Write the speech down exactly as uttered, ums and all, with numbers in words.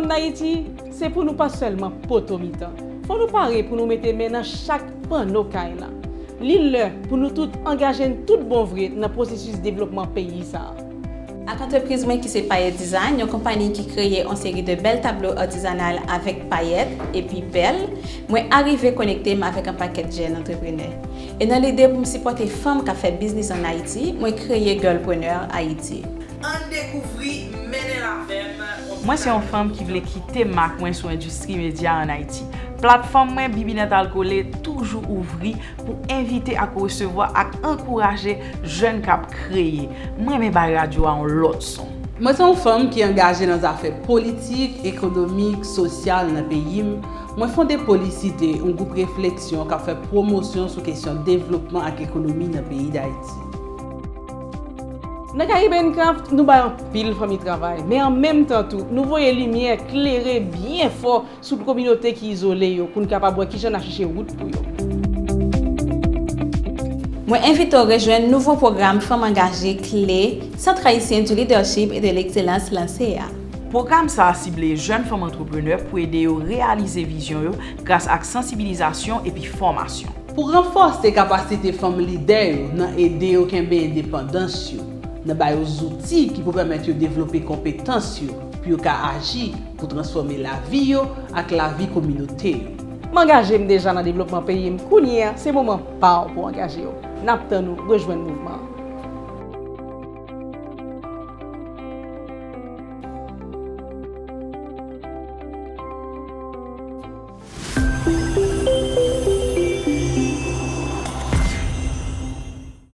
Ann Ayiti, se pou nou pa sèlman poto mitan. Fò nou pare pou nou mete men nan chak panno kay la. Li lè pou nou tout angaje n tout bon vre nan pwosesis devlopman peyi sa a. Ak antrepriz mwen ki se Payet Design, yon konpayi ki kreye yon seri de bèl tablo atizanal avèk payèt epi pèl, mwen arive konekte m avèk yon pakèt jèn antreprenè. E nan lide pou m sipòte fanm k ap fè biznis ann Ayiti, mwen kreye Girlpreneur Haiti. Ann dekouvri, mennen l avè m. Mwen se yon fanm ki vle kite mak mwen sou endistri medya ann Ayiti. Platfòm mwen, Bibi Natal Kole, toujou ouvri pou envite ak resevwa ak ankouraje jèn k ap kreye. M renmen bay radyo a yon lòt son. Mwen se yon fanm ki angaje nan zafè politik, ekonomik, sosyal nan peyi m. Mwen fonde Polisite, yon gwoup refleksyon k ap fè pwomosyon sou kesyon devlopman ak ekonomi nan peyi Dayiti. Nan Caribbean Craft, nou bay anpil fanmi travay, men an menm tan tou, nou voye limyè klere byen fò sou kominote ki izole yo pou n kapab wè kijan n ap chèche wout pou yo. Mwen envite w rejwenn nouvo pwogram Fanm Angaje Kle Centre Haïtien du Leadership et de l'Excellence lanse a. Pwogram sa a sible jèn fanm antreprenè pou ede yo reyalize vizyon yo gras ak sansibilizasyon epi fòmasyon. Pou ranfòse kapasite fanm lidè yo nan ede yo kenbe endepandans yo, nan ba yo zouti ki pou pèmèt yo devlope konpetans yo pou yo ka aji pou transfòme lavi yo ak lavi kominote yo. M angaje m deja nan devlopman peyi m, kounye a se moman pa w pou w angaje w. N ap tann ou rejwenn mouvman an.